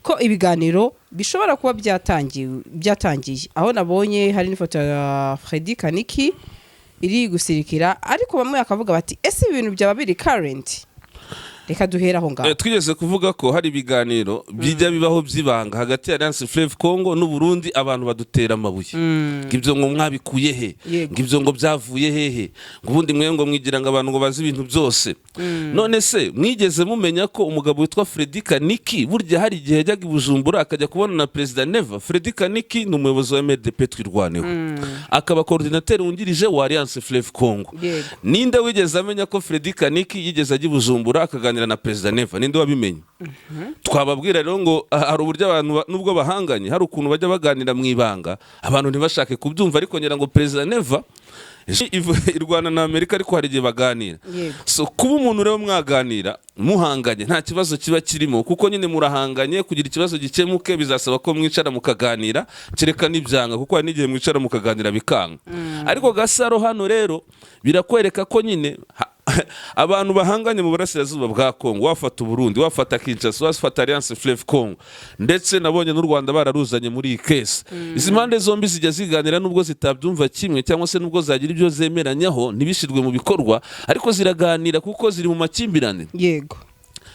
Ko ibiganiro bishobora kuba byatangiye, aho nabonye hari n'ifoto ya Freddy Kaniki iri gusirikira, ariko bamwe bakavuga bati: "Ese ibintu byaba biri current?" Reka duhere aho ngaho. Twigeze kuvuga ko hari ibiganiro bijya bibaho by'ibanga hagati ya Alliance Fleuve Congo n'u Burundi, abantu badutera amabuye ngo ibyo ngo mwabikuye he, ngo ibyo ngo byavuye hehe, ngo ubundi mwe ngo mwigira ngo abantu ngo bazi ibintu byose. None se mwigeze mumenya ko umugabo witwa Freddy Kaniki burya hari igihe yajyaga i Bujumbura akajya kubona na Perezida Neva? Freddy Kaniki ni umuyobozi wa MRDP Twirwaneho, akaba coordinateur wungirije wa Alliance Fleuve Congo. Ninde wigeze amenya ko Freddy Kaniki yigeze ajya i Bujumbura akaganira na Perezida Neva? Ninde wabimenye? Twababwira rero ngo hari uburyo abantu nubwo bahanganye, hari ukuntu bajya baganira mu ibanga, abantu ntibashake kubyumva. Ariko ngira ngo Perezida Neva irwana na Amerika, ariko hari igihe baganira. So kuba umuntu rero mwaganira muhanganye nta kibazo kiba kirimo, kuko nyine murahanganye. Kugira ikibazo gikemuke bizasaba ko mwicara mukaganira, kereka n'ibyanga, kuko hari n'igihe mwicara mukaganira bikanga. Ariko Gasaro, hano rero birakwereka ko nyine abantu bahanganye mu burasirazuba bwa Kongo, wafata Uburundi, wafata Kinshasa, wafata Alliance Fleuve Congo, ndetse nabonye n'u Rwanda bararuzanye muri iyi case, izi mpande zombi zijya ziganira nubwo zitabyumva kimwe, cyangwa se nubwo zagira ibyo zemeranyaho ntibishyirwe mu bikorwa, ariko ziraganira kuko ziri mu makimbirane.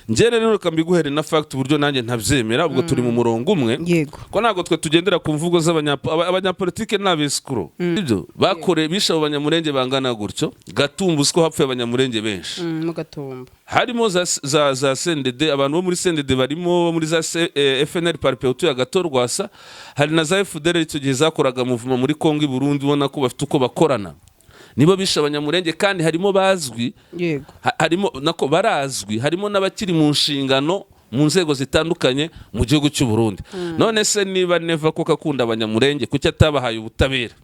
Njye rero reka mbiguhere na fact uburyo nanjye ntabyemera. Ubwo turi mu murongo umwe, ko ntabwo twe tugendera ku mvugo z'abanyapolitike n'abesikuro. Ibyo bakore bishe abo Banyamurenge bangana gutyo, Gatumba, uziko hapfuye Abanyamurenge benshi? Mu Gatumba. Harimo za CNDD, abantu bo muri CNDD barimo, bo muri za FNL Palipehutu ya Gatorwasa, hari na za FDL icyo gihe zakoraga mouvement muri Kongo i Burundi, ubona ko bafite uko bakorana. Nibo bishe Abanyamurenge, kandi harimo bazwi, harimo nako barazwi, harimo n'abakiri mu nshingano mu nzego zitandukanye mu gihugu cy'u Burundi. None se niba Neva koko akunda Abanyamurenge, kuki atabahaye ubutabera?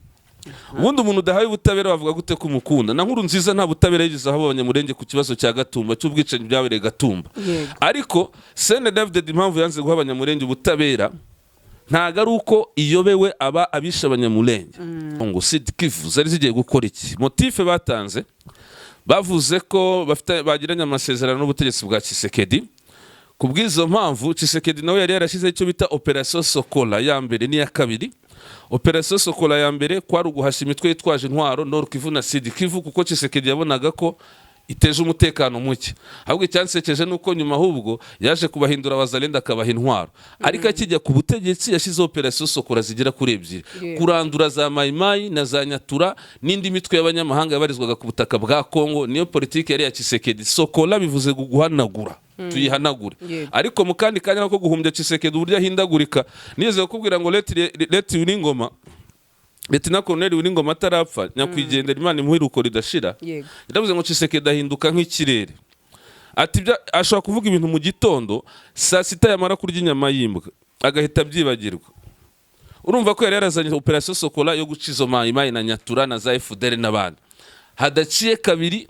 Ubundi umuntu udahaye ubutabera bavuga gute ko umukunda? Na Nkuru Nziza nta butabera yigeze aho Abanyamurenge ku kibazo cya Gatumba, cy'ubwicanyi byabereye Gatumba. Ariko CNDD-FDD impamvu yanze guha Abanyamurenge ubutabera ntabwo ari uko iyobewe aba abishe Abanyamurenge. Ngo Sud Kivu zari zigiye gukora iki? Motif batanze, bavuze ko bafite bagiranye amasezerano n'ubutegetsi bwa Tshisekedi. Ku bw'izo mpamvu, Tshisekedi nawe yari yarashyizeho icyo bita Opération Sokola ya mbere n'iya kabiri. Opération Sokola ya mbere kwari uguhashya imitwe yitwaje intwaro Nord Kivu na Sud Kivu, kuko Tshisekedi yabonaga ko iteje umutekano muke. Ahubwo icyansekeje ni uko nyuma ahubwo yaje kubahindura Wazalendo, akabaha intwaro. Ariko akijya ku butegetsi yashyizeho Opération Sokola zigera kuri ebyiri, kurandura za Mayimayi na za Nyatura n'indi mitwe y'abanyamahanga yabarizwaga ku butaka bwa Kongo. Niyo politiki yari ya Tshisekedi. Sokola bivuze guhanagura, tuyihanagure. Ariko mu kandi kanya ko guhumbya, Tshisekedi uburyo ahindagurika, nigeze kukubwira ngo late Willy Ngoma, Lieutenant Colonel Willy Ngoma atarapfa, nyakwigendera, Imana imuhe iruhuko ridashira, yaravuze ngo Tshisekedi ahinduka nk'ikirere. Ati ashobora kuvuga ibintu mu gitondo, saa sita yamara kurya inyama y'imbwa agahita abyibagirwa. Urumva ko yari yarazanye Opération Sokola yo guca izo Mayimayi na Nyatura na za FDL n'abandi. Hadaciye kabiri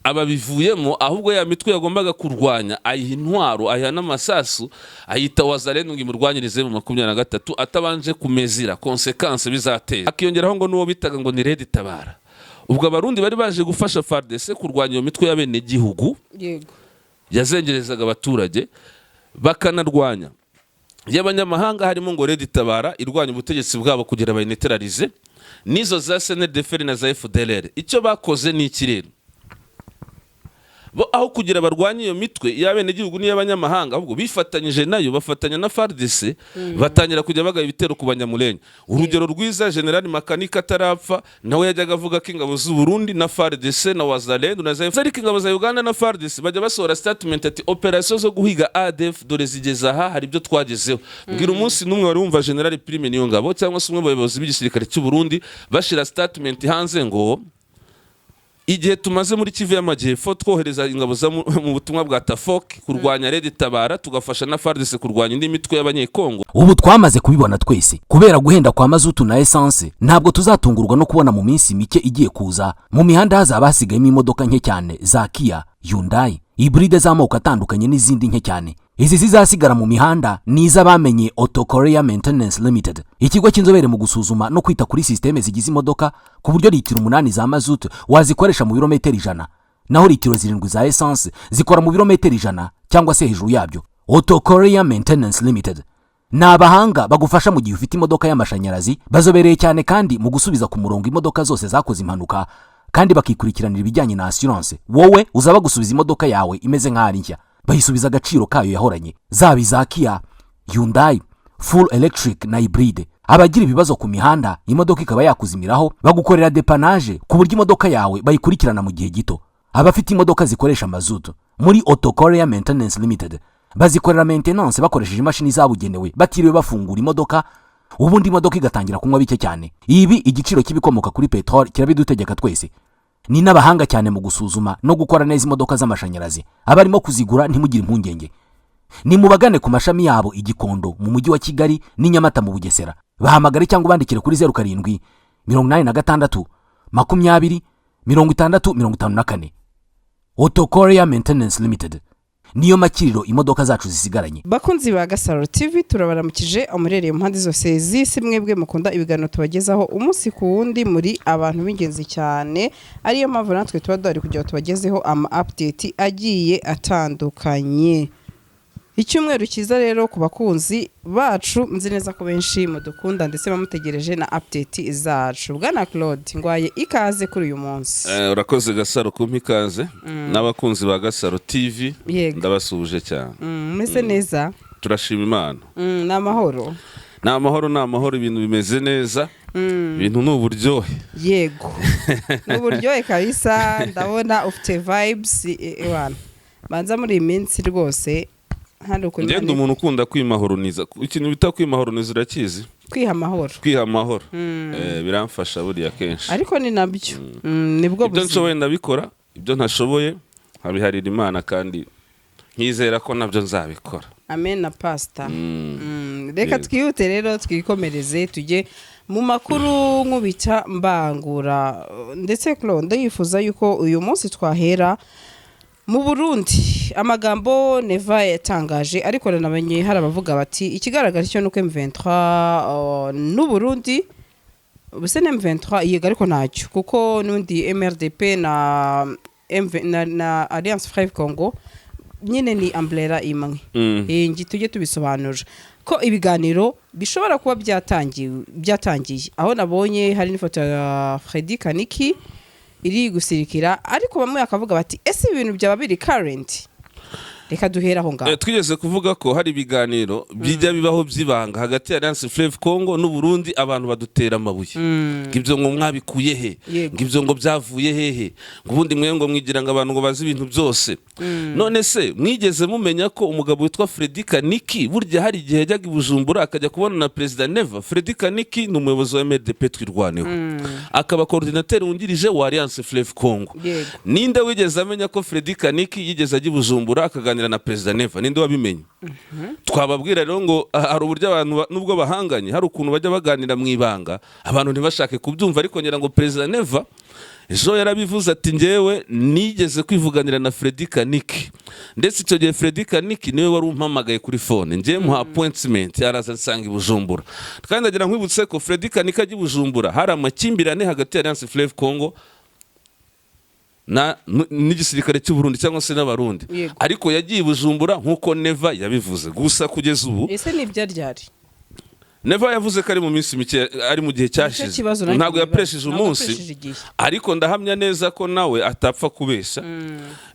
ababivuyemo, ahubwo ya mitwe yagombaga kurwanya ayiha intwaro, ayiha n'amasasu, ayita Wazalendo ngo imurwanyirize mu 23, atabanje kumezira conséquences bizateza. Akiyongeraho ngo n'uwo bitaga ngo ni Red Tabara. Ubwo Abarundi bari baje gufasha FARDC kurwanya iyo mitwe y'abenegihugu yazengerezaga abaturage, bakanarwanya y'abanyamahanga, harimo ngo Red Tabara irwanya ubutegetsi bwabo kugira bayineutralize, n'izo za CNDD-FDD na za FDLR. Icyo bakoze ni iki rero? Bo aho kugira barwanye iyo mitwe y'abenegihugu n'iy'abanyamahanga, ahubwo bifatanyije nayo, bafatanya na FARDC, batangira kujya bagaba ibitero ku Banyamulenge. Urugero rwiza, General Makanika atarapfa nawe yajyaga avuga ko ingabo z'u Burundi na FARDC na Wazalendo na za, ariko ingabo za Uganda na FARDC bajya basohora statement ati: "Opération zo guhiga ADF dore zigeze aha, hari ibyo twagezeho." Mbwira umunsi n'umwe wari wumva General Prime Niyongabo cyangwa se umwe mu bayobozi b'igisirikare cy'u Burundi bashira statement hanze ngo igihe tumaze muri Kivu y'Amajyepfo twohereza ingabo za mu butumwa bwa TAFOC kurwanya Red Tabara, tugafasha na FARDC kurwanya indi mitwe y'Abanyekongo. Ubu twamaze kubibona twese, kubera guhenda kwa mazutu na esanse, ntabwo tuzatungurwa no kubona mu minsi mike igiye kuza mu mihanda hazaba hasigayemo imodoka nke cyane za Kia, Hyundai, hybride z'amoko atandukanye n'izindi nke cyane. Izi zizasigara mu mihanda ni iz'abamenye Auto Korea Maintenance Limited, ikigo cy'inzobere mu gusuzuma no kwita kuri sisiteme zigize imodoka, ku buryo litiro 8 za mazutu wazikoresha mu birometero 100, naho litiro 7 za esanse zikora mu birometero 100 cyangwa se hejuru yabyo. Auto Korea Maintenance Limited ni abahanga bagufasha mu gihe ufite imodoka y'amashanyarazi. Bazobereye cyane kandi mu gusubiza ku murongo imodoka zose zakoze impanuka, kandi bakikurikiranira ibijyanye na assurance. Wowe uzaba gusubiza imodoka yawe imeze nk'aho ari nshya, bayisubiza agaciro kayo yahoranye, zaba iza Kia, Hyundai, full electric na hybride. Abagira ibibazo ku mihanda, imodoka ikaba yakuzimiraho, bagukorera dépannage ku buryo imodoka yawe bayikurikirana mu gihe gito. Abafite imodoka zikoresha mazutu, muri Auto Korea Maintenance Limited bazikorera maintenance bakoresheje imashini zabugenewe, batiriwe bafungura imodoka, ubundi imodoka igatangira kunywa bike cyane. Ibi igiciro cy'ibikomoka kuri peteroli kirabidutegeka twese. Ni n'abahanga cyane mu gusuzuma no gukora neza imodoka z'amashanyarazi. Abarimo kuzigura, ntimugire impungenge, ni mubagane ku mashami yabo i Gikondo mu Mujyi wa Kigali n'i Nyamata mu Bugesera. Bahamagare cyangwa ubandikire kuri 0786 20 60 54. Auto Korea Maintenance Limited niyo makiriro imodoka zacu zisigaranye. Bakunzi ba Gasaro TV, turabaramukije umurereye mu mpande zose z'isi. Mwebwe mukunda ibiganiro tubagezaho umunsi ku wundi, muri abantu b'ingenzi cyane, ariyo mpamvu natwe tuba duhari kugira ngo tubagezeho ama update agiye atandukanye. Icyumweru cyiza rero ku bakunzi bacu. Nzi neza ko benshi mudukunda ndetse bamutegereje na update zacu. Bwana Claude, ngwaye ikaze kuri uyu munsi. Urakoze Gasaro kumpa ikaze, n'abakunzi ba Gasaro TV ndabasuhuje cyane. Meze neza. Turashima Imana. Ni amahoro. Ni amahoro, ni amahoro, ibintu bimeze neza, ibintu ni uburyohe. Yego, ni uburyohe kabisa. Ndabona ufite vibes ewana banza muri iyi minsi rwose hano ukuntu. Ngenda umuntu ukunda kwimahoroniza. Ikintu bita kwimahoroniza urakizi? Kwiha amahoro. Kwiha amahoro. Biramfasha buriya kenshi. Ariko ni nabyo. Nibwo Ibyo buzima. nshoboye ndabikora, ibyo ntashoboye nkabiharira Imana, kandi nkizera ko nabyo nzabikora. Amen na pasita. Reka twihute rero, twikomereze, tujye mu makuru nkubita mbangura. Ndetse Claude, yifuza yuko uyu munsi twahera mu Burundi, amagambo Neva yatangaje. Ariko nanamenye hari abavuga bati ikigaragara cyo nuko M23 n'u Burundi ubuse na M23 yego, ariko ntacyo, kuko n'undi MRDP na MV, na Alliance Fleuve Congo nyine ni umbrella imwe. Ngi tujye tubisobanura ko ibiganiro bishobora kuba byatangiye, aho nabonye hari n'ifoto ya Freddy Kaniki iri gusirikira, ariko bamwe bakavuga bati ese ibi bintu byaba biri current? Reka duhere aho ngaho. Twigeze kuvuga ko hari ibiganiro bijya bibaho by'ibanga hagati ya Alliance Fleuve Congo n'u Burundi, abantu badutera amabuye ngo ibyo ngo mwabikuye he, ngo ibyo ngo byavuye hehe, ngo ubundi mwe ngo mwigira ngo abantu ngo bazi ibintu byose. None se mwigeze mumenya ko umugabo witwa Freddy Kaniki burya hari igihe yajyaga i Bujumbura akajya kubona na Perezida Neva? Freddy Kaniki ni umuyobozi wa MRDP Twirwaneho, akaba coordinateur wungirije wa Alliance Fleuve Congo. Ninde wigeze amenya ko Freddy Kaniki yigeze ajya i Bujumbura akaganira na Perezida Neva? Ninde wabimenye? Twababwira rero ngo hari uburyo abantu nubwo bahanganye, hari ukuntu bajya baganira mu ibanga, abantu ntibashake kubyumva. Ariko ngira ngo Perezida Neva ejo yarabivuze ati njyewe nigeze kwivuganira na Freddy Kaniki, ndetse icyo gihe Freddy Kaniki niwe wari umpamagaye kuri phone, njyewe muha appointment, araza nsanga i Bujumbura. Kandi ndagira nkwibutse ko Freddy Kaniki ajya i Bujumbura hari amakimbirane hagati ya Alliance Fleuve Congo na n'igisirikare cy'u Burundi cyangwa se n'Abarundi. Ariko yagiye i Bujumbura nk'uko Neva yabivuze. Gusa kugeza ubu Ese ni ibyo ryari? Neva yavuze ko ari mu minsi mike, ari mu gihe cyashize. Kibazo nanjye Ntabwo nibaza. yapresheje Ntabwo umunsi. yapresheje igihe. Ariko ndahamya neza ko nawe atapfa kubeshya.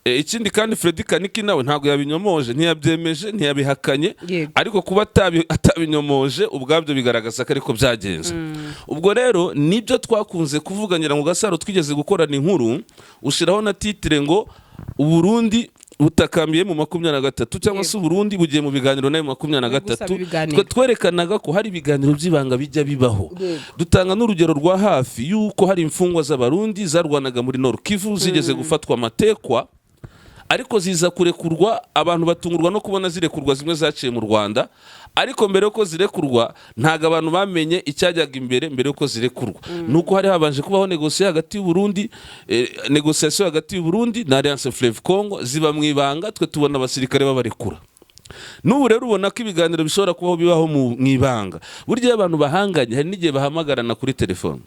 Ikindi kandi, Freddy Kaniki nawe ntabwo yabinyomoje, ntiyabyemeje, ntiyabihakanye. Ariko kuba atabinyomoje ubwabyo bigaragaza ko ariko byagenze. Ubwo rero nibyo twakunze kuvuga. Ngira ngo Gasaro twigeze gukorana inkuru, ushyiraho na titre ngo Uburundi butakambiye mu 23, cyangwa se Uburundi bugiye mu biganiro nayo makumyabiri na Buri gusaba gatatu. ibiganiro. Twe twerekanaga ko hari ibiganiro by'ibanga bijya bibaho. Dutanga n'urugero rwa hafi y'uko hari imfungwa z'Abarundi zarwanaga muri Nord Kivu zigeze gufatwa amatekwa, ariko ziza kurekurwa. Abantu batungurwa no kubona zirekurwa, zimwe zaciye mu Rwanda. Ariko mbere yuko zirekurwa, ntabwo abantu bamenye icyajyaga imbere mbere yuko zirekurwa, nuko hari habanje kubaho négociation hagati y'u Burundi, négociation hagati y'u Burundi na Alliance Fleuve Congo, ziba mu ibanga, twe tubona abasirikare babarekura. N'ubu rero ubona ko ibiganiro bishobora kubaho, bibaho mu ibanga. Burya iyo abantu bahanganye, hari n'igihe bahamagarana kuri telefone.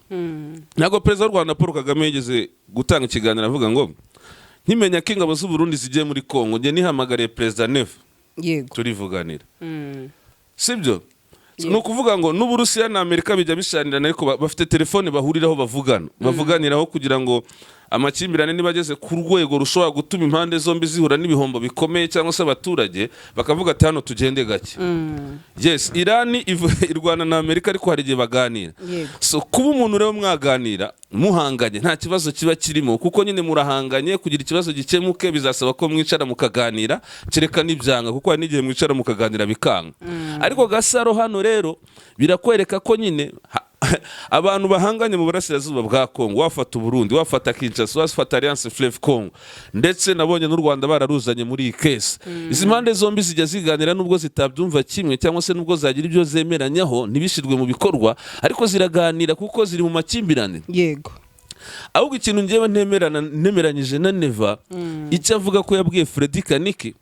Ntabwo Perezida w'u Rwanda Paul Kagame yigeze gutanga ikiganiro avuga ngo nkimenya ko ingabo z'u Burundi zigiye muri Congo, njye nihamagariye Perezida Neva? Turivuganira, sibyo? Ni ukuvuga ngo n'Uburusiya na Amerika bijya bishanirana, ariko bafite telefone bahuriraho, bavugana, bavuganiraho kugira ngo amakimbirane niba ageze ku rwego rushobora gutuma impande zombi zihura n'ibihombo bikomeye cyangwa se abaturage, bakavuga ati: "Hano tugende gake." Yes, Irani irwana na Amerika, ariko hari igihe baganira. So kuba umuntu rero mwaganira muhanganye, nta kibazo kiba kirimo, kuko nyine murahanganye. Kugira ikibazo gikemuke bizasaba ko mwicara mukaganira, kereka n'ibyanga, kuko hari n'igihe mwicara mukaganira bikanga. Ariko Gasaro, hano rero birakwereka ko nyine abantu bahanganye mu burasirazuba bwa Kongo, wafata Uburundi, wafata Kinshasa, wafata Alliance Fleuve Congo, ndetse nabonye n'u Rwanda bararuzanye muri iyi case, izi mpande zombi zijya ziganira, nubwo zitabyumva kimwe cyangwa se nubwo zagira ibyo zemeranyaho ntibishyirwe mu bikorwa, ariko ziraganira kuko ziri mu makimbirane. Ahubwo ikintu ngewe ntemerana, ntemeranyije na Neva, icyo avuga ko yabwiye Freddy Kaniki.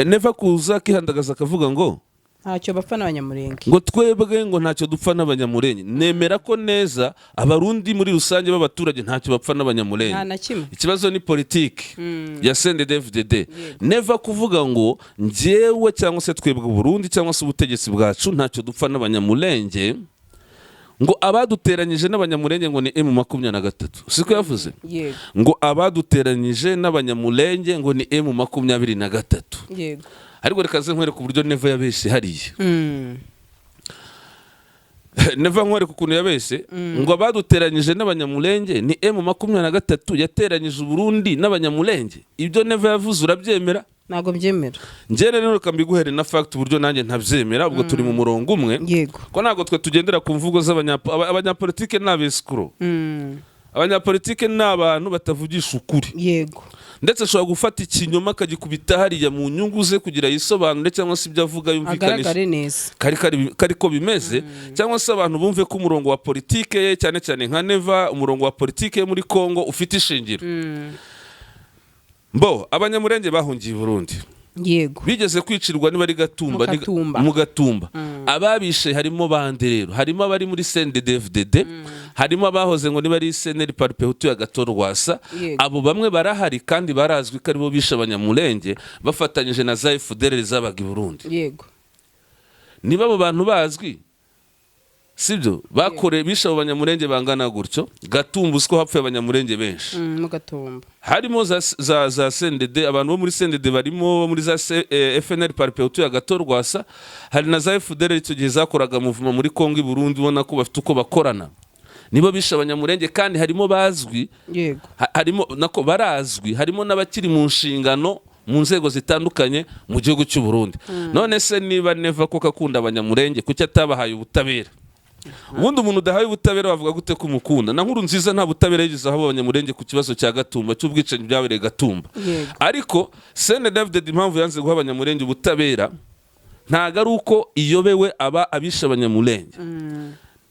Neva kuza akihandagaza akavuga ngo ntacyo bapfa n'Abanyamurenge, ngo twebwe ngo ntacyo dupfa n'Abanyamurenge, nemera ko neza Abarundi muri rusange b'abaturage ntacyo bapfa n'Abanyamurenge. Nta na kimwe. Ikibazo ni politiki ya CNDD-FDD. Neva kuvuga ngo njyewe cyangwa se twebwe Burundi cyangwa se ubutegetsi bwacu ntacyo dupfa n'Abanyamurenge, ngo abaduteranyije n'Abanyamurenge ngo ni M23, siko yavuze? Yego. Ngo abaduteranyije n'Abanyamurenge ngo ni M23. Ariko reka ze nkwereke uburyo Neva yabeshye hariya. Neva, nkwereke ukuntu yabeshye ngo abaduteranyije n'Abanyamurenge ni M23 yateranyije Uburundi n'Abanyamurenge. Ibyo Neva yavuze urabyemera? Ntabwo mbyemera. Njye rero reka mbiguhere na fact uburyo nanjye ntabyemera. Ubwo turi mu murongo umwe, ko ntabwo twe tugendera ku mvugo z'abanyapolitike. Ni abesikuro. Abanyapolitike ni abantu batavugisha ukuri. Ndetse ashobora gufata ikinyoma akagikubita hariya mu nyungu ze kugira yisobanure cyangwa se ibyo avuga yumvikanishe agaragare neza. Kari ko bimeze, cyangwa se abantu bumve ko umurongo wa politike ye, cyane cyane nka Neva, umurongo wa politike ye muri Congo ufite ishingiro. Mbo Abanyamurenge bahungiye i Burundi, bigeze kwicirwa niba ari Gatumba, Mu Gatumba. Mu Gatumba. Ababishe harimo bande rero? Harimo abari muri CNDD-FDD, harimo abahoze ngo niba ari CNL Palipehutu ya Gato Rwasa. Abo bamwe barahari kandi barazwi ko aribo bishe Abanyamurenge bafatanyije na za FDLR zabaga i Burundi. Niba abo bantu bazwi, sibyo, bakoreye bishe abo Banyamurenge bangana gutyo, Gatumba uziko hapfuye Abanyamurenge benshi. Mu Gatumba. Harimo za CNDD, abantu bo muri CNDD barimo, bo muri za FNL Palipehutu ya Gato Rwasa, hari na za FDLR icyo gihe zakoraga mouvement muri Congo i Burundi, ubona ko bafite uko bakorana. Nibo bishe Abanyamurenge kandi harimo bazwi, harimo nako barazwi, harimo n'abakiri mu nshingano mu nzego zitandukanye mu gihugu cy'u Burundi. None se niba Neva koko akunda Abanyamurenge, kuki atabahaye ubutabera? Ubundi umuntu udahaye ubutabera bavuga gute ko umukunda? Na Nkuru Nziza nta butabera yigeze aho Abanyamurenge ku kibazo cya Gatumba, cy'ubwicanyi byabereye Gatumba. Ariko CNDD-FDD impamvu yanze guha Abanyamurenge ubutabera ntabwo ari uko iyobewe aba abishe Abanyamurenge,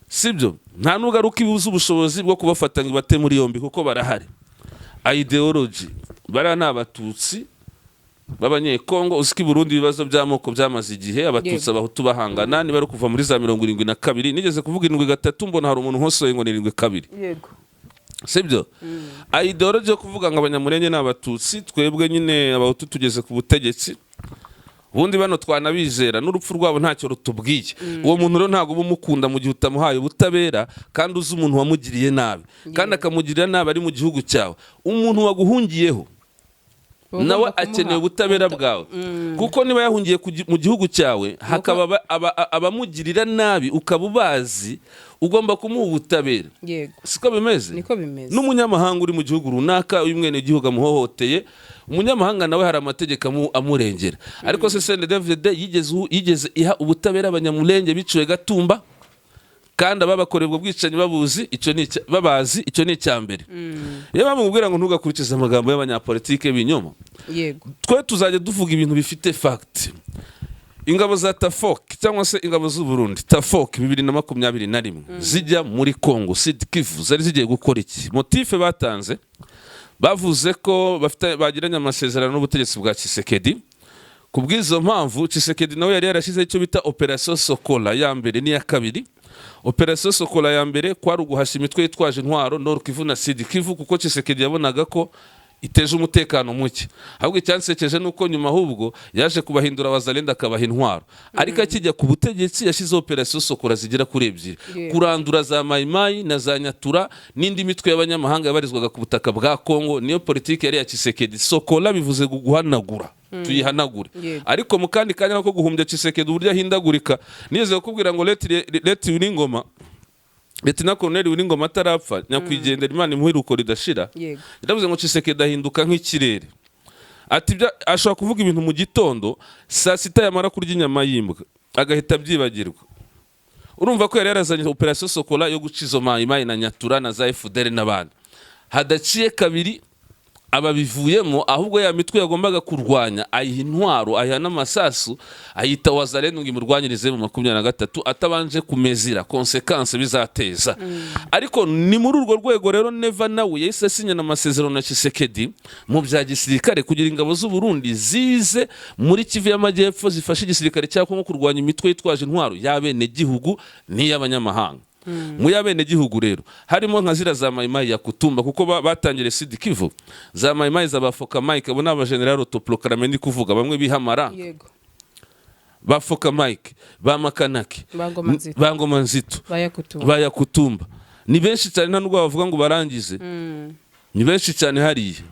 sibyo? Nta nubwo ari uko ibuze ubushobozi bwo kubafata ngo ibate muri yombi, kuko barahari. Ideology, bariya ni Abatutsi b'Abanyekongo. Uzi ko i Burundi ibibazo by'amoko byamaze igihe, Abatutsi, Abahutu bahangana, niba ari kuva muri za 72. Nigeze kuvuga 73, mbona hari umuntu nkosoye ngo ni 72. Sibyo? Ideology yo kuvuga ngo Abanyamurenge ni Abatutsi, twebwe nyine Abahutu tugeze ku butegetsi, ubundi bano twanabizera n'urupfu rwabo ntacyo rutubwiye, uwo muntu rero ntabwo uba umukunda mu gihe utamuhaye ubutabera, kandi uzi umuntu wamugiriye nabi, kandi akamugirira nabi ari mu gihugu cyawe. Umuntu waguhungiyeho Uba nawe ugomba kumuha akeneye ubutabera bwawe, kuko niba yahungiye mu gihugu cyawe, hakaba abamugirira nabi ukaba ubazi, ugomba kumuha ubutabera. Siko bimeze? Niko bimeze. N'umunyamahanga uri mu gihugu runaka, uyu mwenegihugu amuhohoteye, umunyamahanga nawe hari amategeko amurengera. Ariko se CNDD-FDD yigeze iha ubutabera Abanyamulenge biciwe Gatumba, kandi ababakoreye ubwo bwicanyi babuzi? Icyo ni babazi. Icyo ni icya mbere. Niyo mpamvu nkubwira ngo ntugakurikize amagambo y'abanyapolitike b'ibinyoma. Twe tuzajya tuvuga ibintu bifite fact. Ingabo za TAFOC cyangwa se ingabo z'u Burundi, TAFOC 2021 zijya muri Congo Sud Kivu, zari zigiye gukora iki? Motif batanze, bavuze ko bafite bagiranye amasezerano n'ubutegetsi bwa Tshisekedi. Ku bw'izo mpamvu, Tshisekedi nawe yari yarashyizeho icyo bita Operation Sokola ya mbere n'iya kabiri. Operation Sokola ya mbere kwari uguhashya imitwe yitwaje intwaro Nord Kivu na Sud Kivu, kuko Tshisekedi yabonaga ko Iteje umutekano muke. Ahubwo icyansekeje ni uko nyuma ahubwo yaje kubahindura Wazalendo, akabaha intwaro. Ariko akijya ku butegetsi yashyizeho operasiyo Sokola zigera kuri ebyiri, kurandura za Mayimayi na za Nyatura n'indi mitwe y'abanyamahanga yabarizwaga ku butaka bwa Kongo. Niyo politiki yari ya Tshisekedi. Sokola bivuze guhanagura, tuyihanagure. Ariko mu kandi kanya nako guhumbya Tshisekedi, uburyo ahindagurika, nigeze kukubwira ngo late Willy Ngoma, Lieutenant Colonel Willy Ngoma atarapfa, nyakwigendera, Imana imuhe iruhuko ridashira, yaravuze ngo Tshisekedi ahinduka nk'ikirere. Ati ashobora kuvuga ibintu mu gitondo, saa sita yamara kurya inyama y'imbwa agahita abyibagirwa. Urumva ko yari yarazanye operasiyo Sokola yo guca izo Mayimayi na Nyatura na za FDLR n'abandi. Hadaciye kabiri ababivuyemo, ahubwo ya mitwe yagombaga kurwanya ayiha intwaro, ayiha n'amasasu, ayita Wazalendo ngo imurwanyirize mu 23, atabanje kumezira conséquences bizateza. Ariko ni muri urwo rwego rero Neva nawe yahise asinyana amasezerano na Tshisekedi mu bya gisirikare, kugira ingabo z'u Burundi zize muri Kivu y'Amajyepfo zifashe igisirikare cya Kongo kurwanya imitwe yitwaje intwaro y'abenegihugu n'iy'abanyamahanga. Mu y'abenegihugu rero harimo nka ziriya za Mayimayi ya Kutumba, kuko batangiriye Sud Kivu, za Mayimayi za Bafoka Mike. Abo ni abajenerali autoproclamés ndi kuvuga, bamwe bihamara. Ba Foka Mike, ba Makanaki, Ba Ngoma Nzito. Ba Ngoma Nzito, Bayakutumba. Ba Yakutumba, ni benshi cyane, nta nubwo bavuga ngo barangize, ni benshi cyane hariya.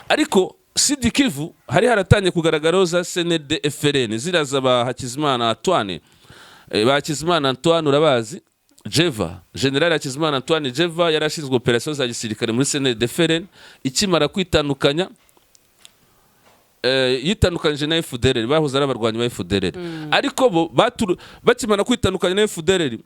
Ariko Sud Kivu hari haratangiye kugaragaraho za CND FRN, ziriya za ba Hakizimana Antoine. Ba Hakizimana Antoine urabazi, Jeva, General Hakizimana Antoine Jeva yari ashinzwe operasiyo za gisirikare muri CND FRN ikimara kwitandukanya, yitandukanyije na FDLR, bahoze ari abarwanyi ba FDLR. Ariko bo bakimara kwitandukanya na FDLR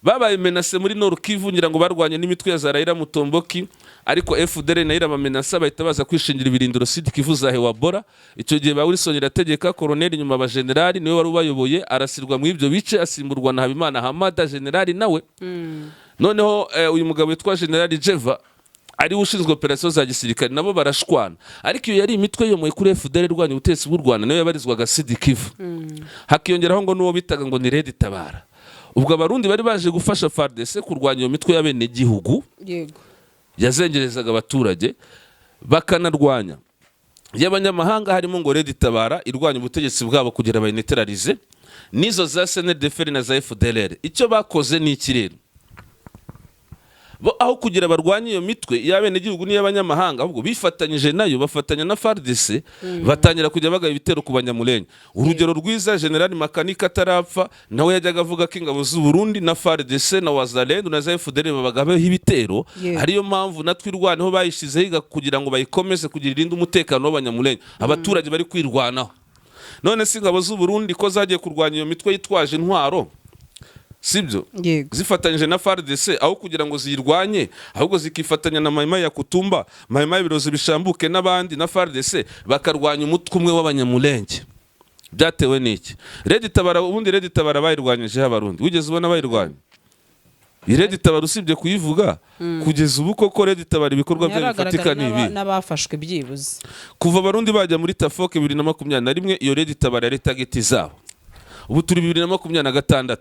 babaye menacés muri Nord Kivu, ngira ngo barwanye n'imitwe ya za Raila Mutomboki, ariko FDLR nayo irabamenasa, bahita baza kwishingira ibirindiro Sud Kivu za Hewabora. Icyo gihe ba Wilson Irategeka colonel, nyuma ba general, niwe wari ubayoboye, arasirwa mu ibyo bice, asimburwa na Habimana Hamada, general nawe. Noneho uyu mugabo witwa General Jeva ariwe ushinzwe operasiyo za gisirikare, nabo barashwana. Ariko iyo yari imitwe yomoye kuri FDL irwanya ubutegetsi bw'u Rwanda, nayo yabarizwaga Sud Kivu. Hakiyongeraho ngo n'uwo bitaga ngo ni Red Tabara. Ubwo Abarundi bari baje gufasha FARDC kurwanya iyo mitwe y'abenegihugu yazengerezaga abaturage, bakanarwanya y'abanyamahanga, harimo ngo Red Tabara irwanya ubutegetsi bwabo kugira bayineutralize, n'izo za CNDD-FDD na za FDLR. Icyo bakoze ni iki rero? Bo aho kugira barwanye iyo mitwe y'abenegihugu n'iy'abanyamahanga, ahubwo bifatanyije nayo, bafatanya na FARDC, batangira kujya bagaba ibitero ku Banyamulenge. Urugero rwiza, General Makanika atarapfa nawe yajyaga avuga ko ingabo z'u Burundi na FARDC na Wazalendo na za FDLR babagabeho ibitero, ariyo mpamvu natwe irwaneho bayishizeho kugira ngo bayikomeze kugira irinde umutekano w'Abanyamulenge, abaturage bari kwirwanaho. None se ingabo z'u Burundi ko zagiye kurwanya iyo mitwe yitwaje intwaro, sibyo, Yego. zifatanyije na FARDC, aho kugira ngo ziyirwanye ahubwo zikifatanya na Maimai ya Kutumba, Maimai Birozi bishambuke n'abandi na FARDC, bakarwanya umutwe umwe w'Abanyamulenge, byatewe n'iki? Red Tabara, ubundi Red Tabara bayirwanyijeho Abarundi, wigeze ubona bayirwanya? Iyi Red Tabara usibye kuyivuga, kugeza ubu koko Red Tabara ibikorwa byayo bifatika Ntiharagaragara ni ibi? n'abafashwe byibuze. Kuva Abarundi bajya muri Tafoke 2021, iyo Red Tabara yari target zabo. Ubu turi 2026.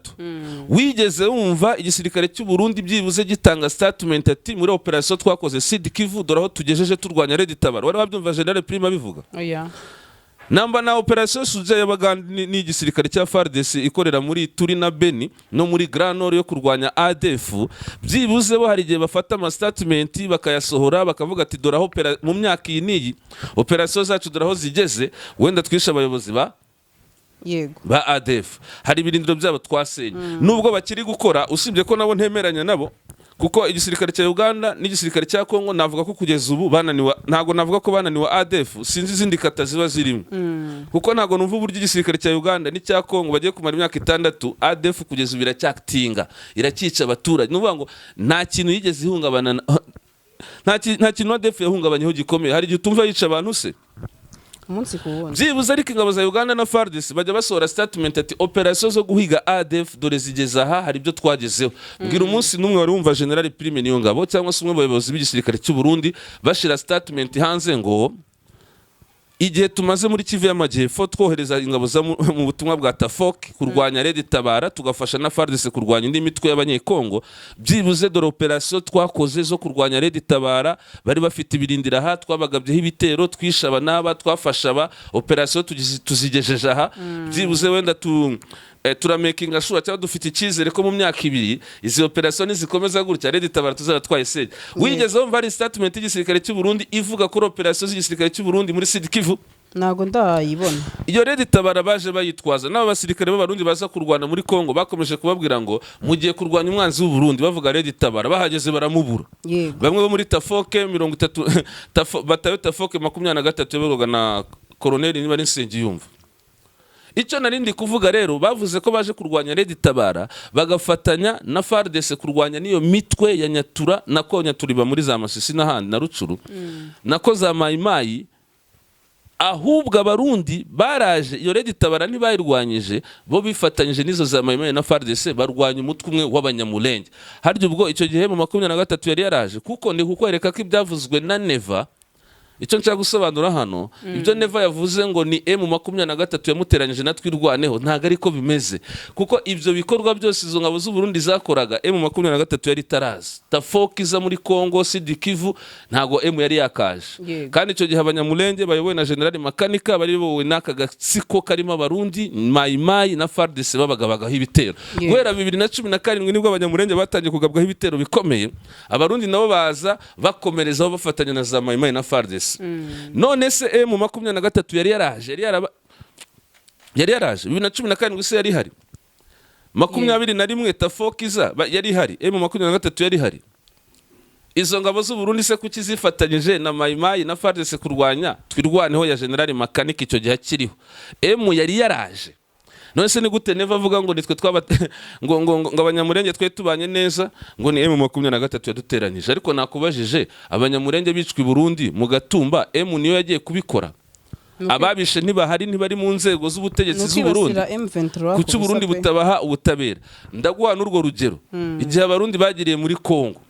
Wigeze wumva igisirikare cy'u Burundi byibuze gitanga statement ati: "Muri operation twakoze Sud Kivu, dore aho tugejeje turwanya Red Tabara"? Wari wabyumva General Prime abivuga? Oya. Namba na operation Suja y'Abagande ni igisirikare cya FARDC ikorera muri Turi na Beni no muri Grand Nord yo kurwanya ADF, byibuze bo hari igihe bafata ama statement bakayasohora, bakavuga ati: "Dore aho mu myaka iyi n'iyi operation zacu dore aho zigeze, wenda twishe abayobozi ba ba ADF, hari ibirindiro byabo twasenye," nubwo bakiri gukora. Usibye ko nabo ntemeranya nabo, kuko igisirikare cya Uganda n'igisirikare cya Congo navuga ko kugeza ubu bananiwe, ntabwo navuga ko bananiwe ADF, sinzi izindi kata ziba zirimo, kuko ntabwo numva uburyo igisirikare cya Uganda n'icya Congo bagiye kumara imyaka 6, ADF kugeza ubu iracyatinga, iracyica abaturage. Ni ukuvuga ngo nta kintu yigeze ihungabana nta kintu ADF yahungabanyeho gikomeye. Hari igihe utumva yica abantu se? Umunsi ku wundi. Byibuze ariko ingabo za Uganda na FARDC bajya basohora statement ati: "Operation zo guhiga ADF dore zigeze aha, hari ibyo twagezeho." Mbwira umunsi n'umwe wari wumva General Prime Niyongabo cyangwa se umwe mu bayobozi b'igisirikare cy'u Burundi bashira statement hanze ngo Igihe tumaze muri Kivu y'Amajyepfo twohereza ingabo za mu butumwa bwa TAFOC kurwanya Red Tabara, tugafasha na FARDC kurwanya indi mitwe y'Abanyekongo, byibuze dore operasiyo twakoze zo kurwanya Red Tabara, bari bafite ibirindira aha, twabagabyeho ibitero, twishe aba n'aba, twafashe aba, operasiyo tuzigejeje aha, byibuze wenda turamakinga sure cyangwa dufite icyizere ko mu myaka 2 izi operasiyo nizikomeza gutya, Red Tabara tuzaba twayisenye. Wigeze wumva hari statement y'igisirikare cy'u Burundi ivuga kuri operasiyo z'igisirikare cy'u Burundi muri Sud Kivu? Ntabwo ndayibona. Iyo Red Tabara baje bayitwaza, n'aba basirikare b'Abarundi baza kurwana muri Kongo bakomeje kubabwira ngo mugiye kurwanya umwanzi w'u Burundi, bavuga Red Tabara, bahageze baramubura. Bamwe bo muri TAFOC 30, batayo TAFOC 23 yayoborwaga na koroneli niba ari Nsengiyumva. Icyo nari ndi kuvuga rero, bavuze ko baje kurwanya Red Tabara, bagafatanya na FARDC kurwanya n'iyo mitwe ya Nyatura, nako Nyatura iba muri za Masisi n'ahandi na Rucuru, nako za Mayimayi. Ahubwo Abarundi baraje, iyo Red Tabara ntibayirwanyije, bo bifatanyije n'izo za Mayimayi na FARDC barwanya umutwe umwe w'Abanyamulenge. Harya ubwo icyo gihe mu 23 yari yaraje? Kuko ndi kukwereka ko ibyavuzwe na Neva, icyo nshaka gusobanura hano, ibyo Neva yavuze ngo ni M23 yamuteranyije na Twirwaneho, ntabwo ariko bimeze, kuko ibyo bikorwa byose izo ngabo z'u Burundi zakoraga, M23 yari itaraza. TAFOC iza muri Congo, Sud Kivu, ntabwo M yari yakaje. Kandi icyo gihe Abanyamulenge bayobowe na General Makanika bari bayobowe n'aka gatsiko karimo Abarundi, Mayimayi na FARDC, babagabagaho ibitero. Guhera 2017 nibwo Abanyamulenge batangiye kugabwaho ibitero bikomeye, Abarundi nabo baza bakomerezaho bafatanya na za Mayimayi na FARDC. None se M23 yari yaraje? Yari yaraje 2017 se? Yari ihari 21 TAFOC iza? Yari ihari? M23 yari ihari? Izo ngabo z'u Burundi se kuki zifatanyije na Mayimayi na FARDC kurwanya Twirwaneho ya General Makanika icyo gihe akiriho? M yari yaraje? None se ni gute Neva avuga ngo nitwe twaba ngo Abanyamurenge twe tubanye neza, ngo ni M23 yaduteranyije? Ariko nakubajije, Abanyamurenge bicwa i Burundi mu Gatumba, M niyo yagiye kubikora? Ababishe ntibahari? Ntibari mu nzego z'ubutegetsi z'u Burundi? Kwibasira M23 Kuki ku Burundi busa pe. butabaha ubutabera? Ndaguha n'urwo rugero, igihe Abarundi bagiriye muri Kongo,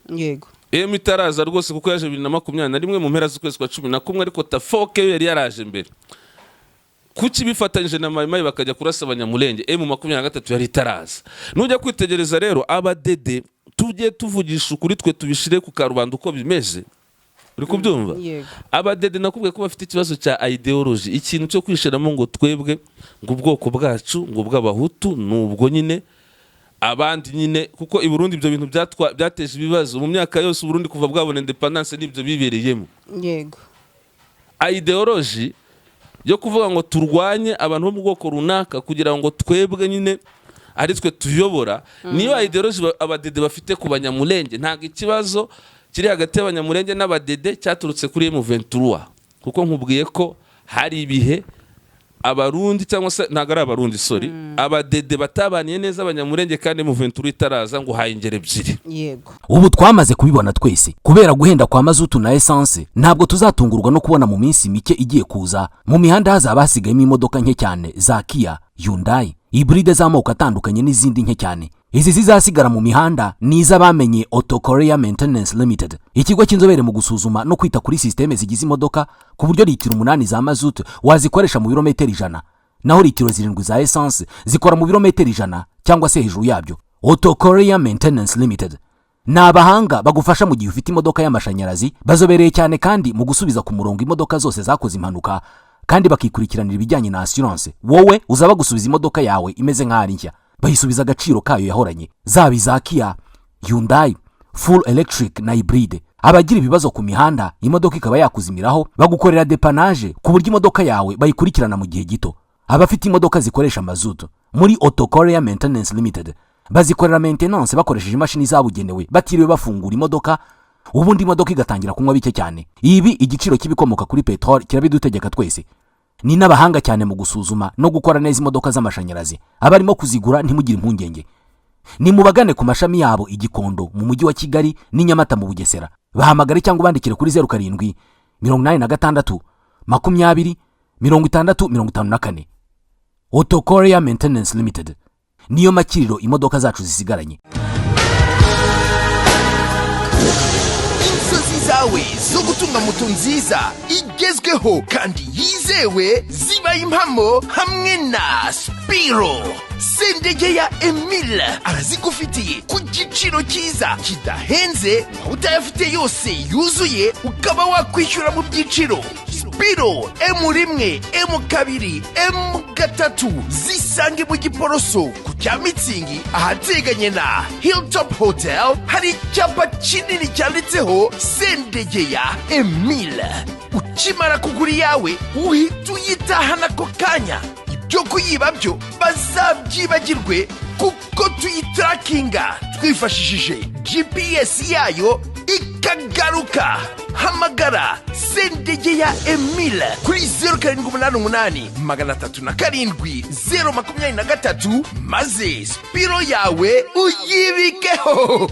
Yego. M itaraza rwose, kuko yaje 2021 mu mpera z'ukwezi kwa 11, ariko TAFOC yo yari yaraje mbere. Kuki bifatanyije na Mayimayi bakajya kurasa Abanyamulenge, M23 yari itaraza? Nujya kwitegereza rero, abadede, tujye tuvugisha ukuri, twe tubishire ku karubanda uko bimeze, uri kubyumva? Yego. Abadede nakubwiye ko bafite ikibazo cya ideology, ikintu cyo kwishiramo ngo twebwe, ngo ubwoko bwacu, ngo bw'Abahutu ni ubwo nyine, abandi nyine, kuko i Burundi ibyo bintu byateje ibibazo mu myaka yose Uburundi kuva bwabona independence, n'ibyo bibereyemo. Ideology yo kuvuga ngo turwanye abantu bo mu bwoko runaka kugira ngo twebwe nyine ari twe tuyobora, niyo ideology abadede bafite ku Banyamulenge. Ntabwo ikibazo kiri hagati y'Abanyamulenge n'abadede cyaturutse kuri M23, kuko nkubwiye ko hari ibihe Abarundi, cyangwa se ntabwo ari Abarundi, sorry, abadede batabaniye neza Abanyamulenge, kandi M23 itaraza, ngo uhaye ingero ebyiri. Ubu twamaze kubibona twese, kubera guhenda kwa mazutu na esanse, ntabwo tuzatungurwa no kubona mu minsi mike igiye kuza mu mihanda hazaba hasigayemo imodoka nke cyane za Kia, Hyundai, hybride z'amoko atandukanye n'izindi nke cyane. Izi zizasigara mu mihanda ni iz'abamenye Auto Korea Maintenance Limited, ikigo cy'inzobere mu gusuzuma no kwita kuri sisiteme zigize imodoka, ku buryo litiro 8 za mazutu wazikoresha mu birometero 100, naho litiro 7 za esanse zikora mu birometero 100 cyangwa se hejuru yabyo. Auto Korea Maintenance Limited ni abahanga bagufasha mu gihe ufite imodoka y'amashanyarazi, bazobereye cyane kandi mu gusubiza ku murongo imodoka zose zakoze impanuka, kandi bakikurikiranira ibijyanye na assurance. Wowe uzaba gusubiza imodoka yawe imeze nk'aho ari nshya, bayisubiza agaciro kayo yahoranye, zaba iza Kia, Hyundai, full electric na hybride. Abagira ibibazo ku mihanda, imodoka ikaba yakuzimiraho, bagukorera dépannage ku buryo imodoka yawe bayikurikirana mu gihe gito. Abafite imodoka zikoresha mazutu, muri Auto Korea Maintenance Limited bazikorera maintenance bakoresheje imashini zabugenewe, batiriwe bafungura imodoka, ubundi imodoka igatangira kunywa bike cyane. Ibi igiciro cy'ibikomoka kuri peteroli kirabidutegeka twese. Ni n'abahanga cyane mu gusuzuma no gukora neza imodoka z'amashanyarazi. Abarimo kuzigura, ntimugire impungenge, ni mubagane ku mashami yabo i Gikondo mu Mujyi wa Kigali n'i Nyamata mu Bugesera. Bahamagare cyangwa ubandikire kuri 0786 20 60 54. Auto Korea Maintenance Limited niyo makiriro imodoka zacu zisigaranye. Inzozi zawe zo gutunga moto nziza igezweho kandi yizewe zibaye impamo hamwe na Spiro. Sendegeya Emile arazigufitiye ku giciro cyiza kidahenze, waba utayafite yose yuzuye ukaba wakwishyura mu byiciro. Spiro M1, M2, M3 zisange mu Giporoso ku cya Mitsingi, ahateganye na Hilltop Hotel. Hari icyapa kinini cyanditseho Sendegeya Emile. Ukimara kugura iyawe uhita uyitahana ako kanya. Ibyo kuyiba byo bazabyibagirwe, kuko tuyitarakinga twifashishije GPS yayo ikagaruka. Hamagara Sendegeya Emile kuri 0788 307 023, maze Spiro yawe uyibikeho.